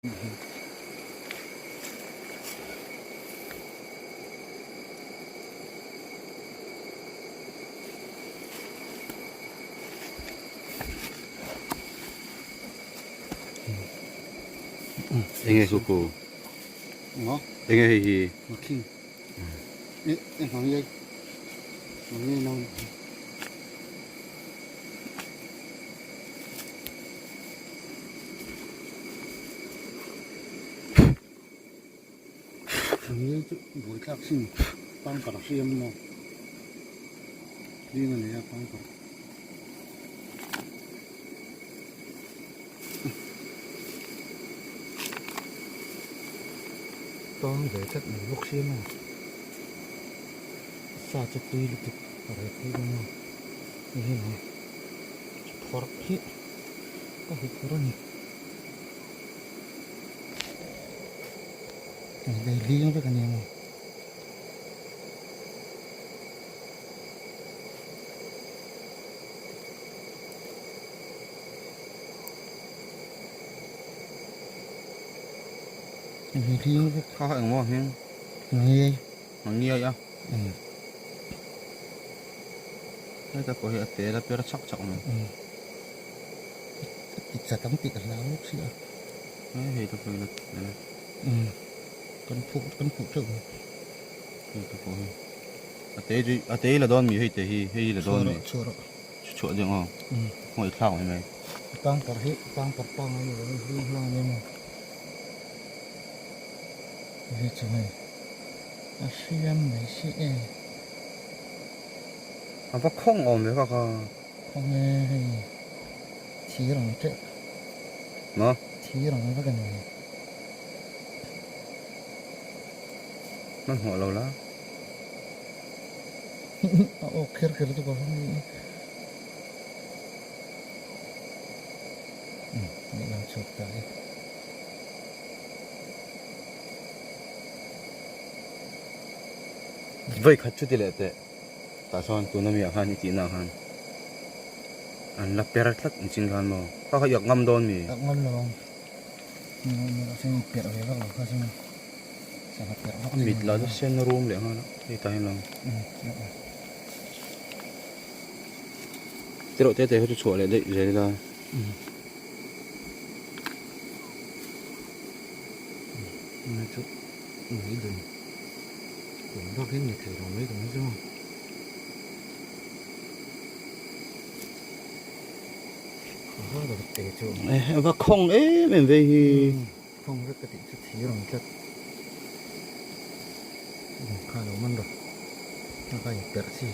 Enge chu ku enge hei hi Tawng ve tlat mai bawk sia maw sa chu tui lutuk a reh phei dawn a hei hi maw phawrh hi ka hmu phur a ni hei hling vek a nia maw. Kha kha engmaw hming Ngiai a heta pawh hi a tel a per chak chak mai hei te pawh hi la tel a hei te pawh hi a te chu a te hi la dawn mi hei te hi hei hi la dawn mi chhuah deuh ang khawngaih thlak mai mai. Pangpar hi pangpar pangngai ni lovin hling hlang a nia maw hei chu hei a hriam mai si e. A va khawng awm ve kha kha. Khawng e hei thir ang teuh. Maw? Thir ang vek a ni. Hmanhmawh lo la. A awk kher kher chu ka va ni. Lehlam chhuak ta e. Vawi khat chu ti leh teh. Tah sawn tuna mi ah khan i tihna ah khan an la per tlat ang chin khan maw. Kha kha iak ngam dawn mi? Iak ngam lo ang. Perh ve vak lo kha chuan sangha perh vak A mit lah chu sen rum leh nghal a hei tah hian lo. Tiraw te te kha chu chhuah leh daih zel ila. Chu mai dun kum bak in ni thei lo mai dun chu. Va khawng em em vei hi. Khawng vek ka tih chu thir ang tlat. Kha lo man rawh. A ka in perh chi.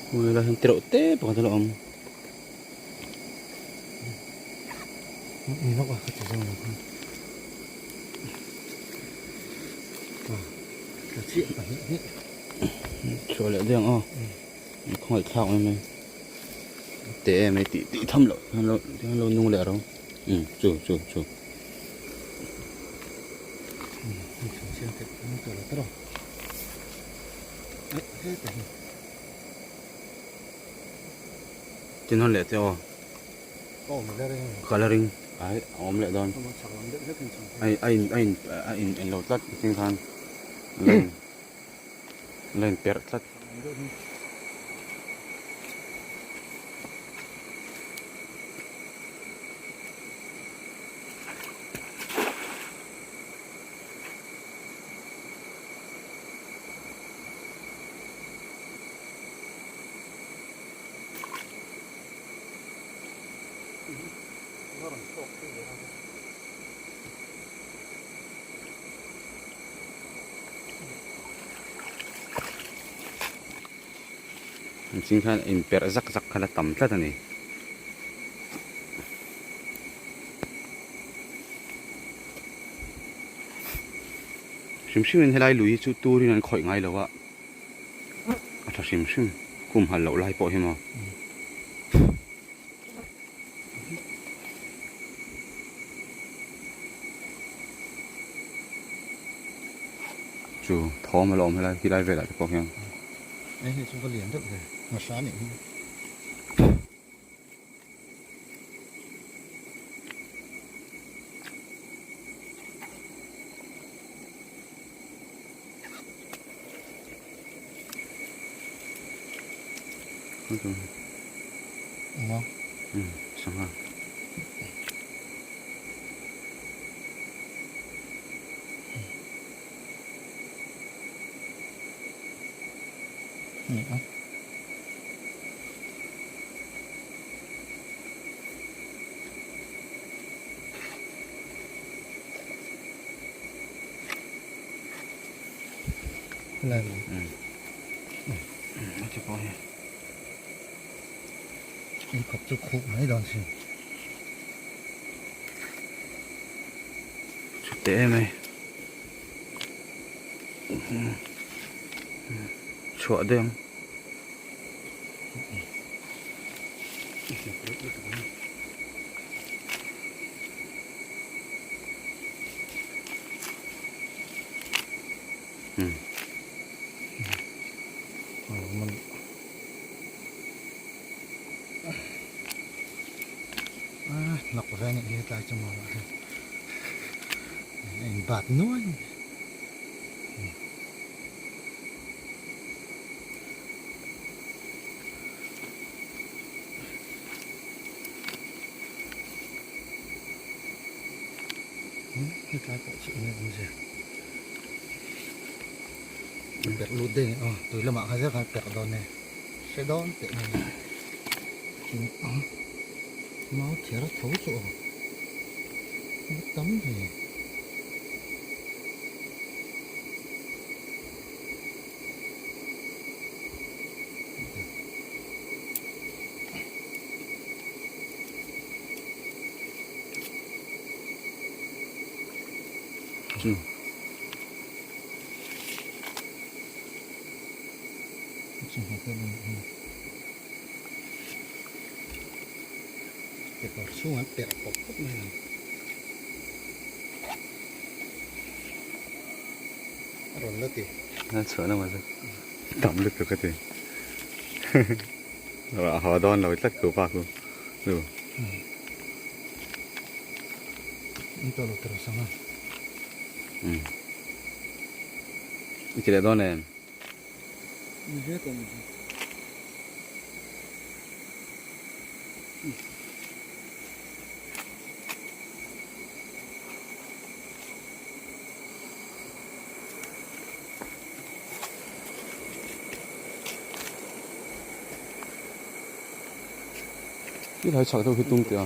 Hmui la hian tireuh te pakhat a la awm. Ni lawk a ka ti zawng lo khan. Tla chiah pahnih hnih. Chhuah leh daih ang aw. Khawngaih thlak mai mai. Te em ei tih tih tham loh hian lo hian lo nung leh ro. Um chu chu chu. Tin hawn leh te aw. Colouring ai a awm leh dawn a a in a in a in en lo tlat mihring khan la in la in perh tlat. An ching khan in perh zak zak kha la tam tlat a ni. Hrim hrim in helai lui hi chu turin an khawih ngai lo a. A tha hrim hrim kum hal loh lai pawh hi maw. Chu thawm a la awm helai khilai velah te pawh hian. Hei hi chu va lian deuh ve ngahra nih hi. Sangha. In khawp chu khuh mai dawn sin. Chute em ai. Chhuah daih ang. Hnawk ve anih hi tlai chu maw ah hian a in bat nuai hetlai pawh chu enge awmzia perh lut daih a ni aw tui lamah kha zel khan perh dawn e hre dawn teh mai a mau thiar a tho chu aw a tam ve. Kekawr chhungah an perh pawp pawp mai ang. A rawn la ti. A chhuah na mah tam lutuk ka ti. A haw dawn lo tlat ku pa ku. Nu. In tawh lo tawh sanga. I ti leh dawn em? Ni ve tawh ni. Ti lai chhak deuh hi tum teh a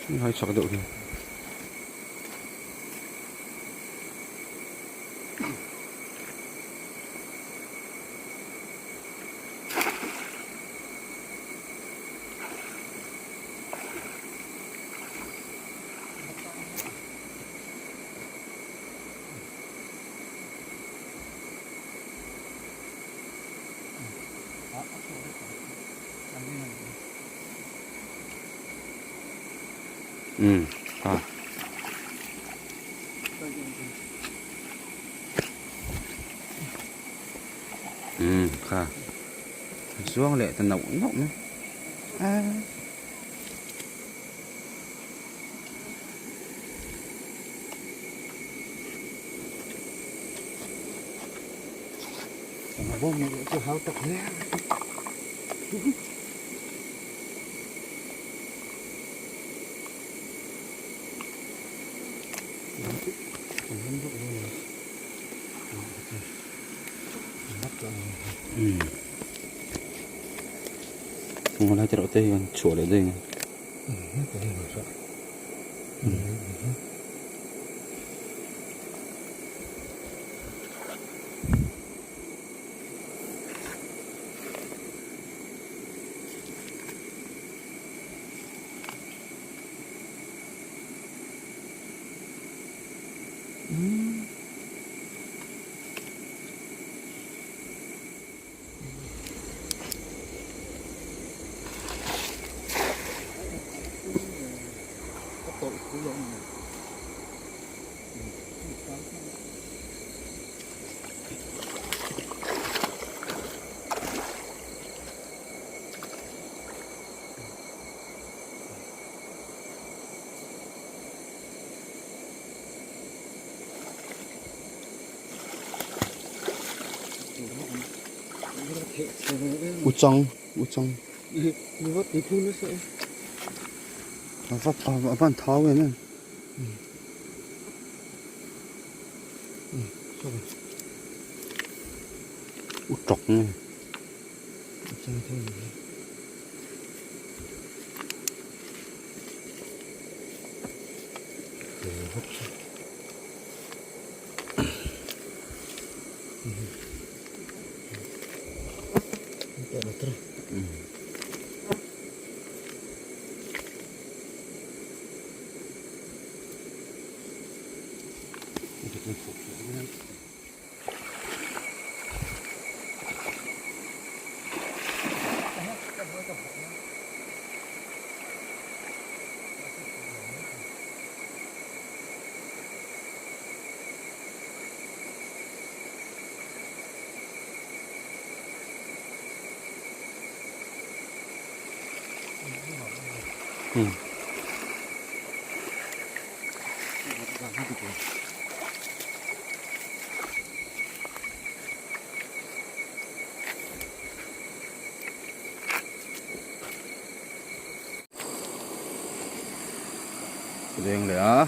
ti lai chhak deuh hi. Um ah. Um kha zuang leh ta nauh nauh mai a. Kawng lai te reuh te hian chhuah leh daih ang. Uchang uchang a va a van thau em em. U tawk nge. Leng leh a.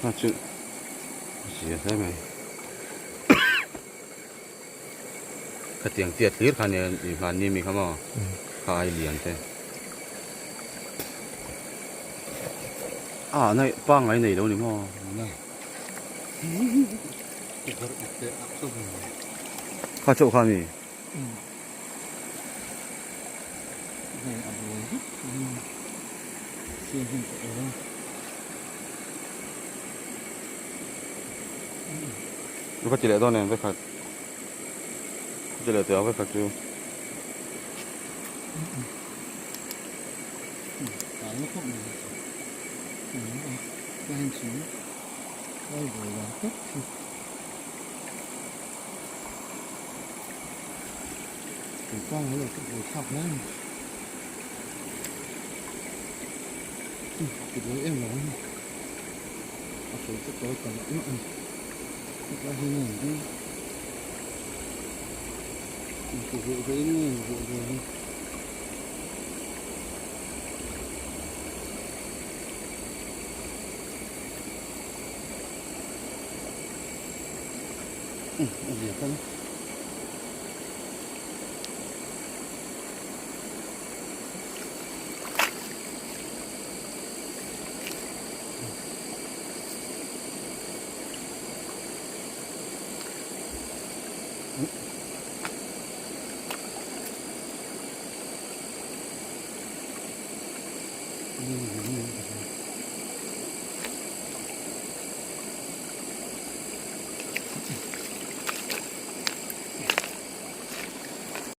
Kha chu zia hle mai. Khatiang tiat hlir kha nia hmanni mi kha maw kha ai lian te. A nai pangngai nei lo ni maw. Kha chauh kha mi. Ka ti leh dawn em vekhat. Ka ti leh teh ang vekhat chu.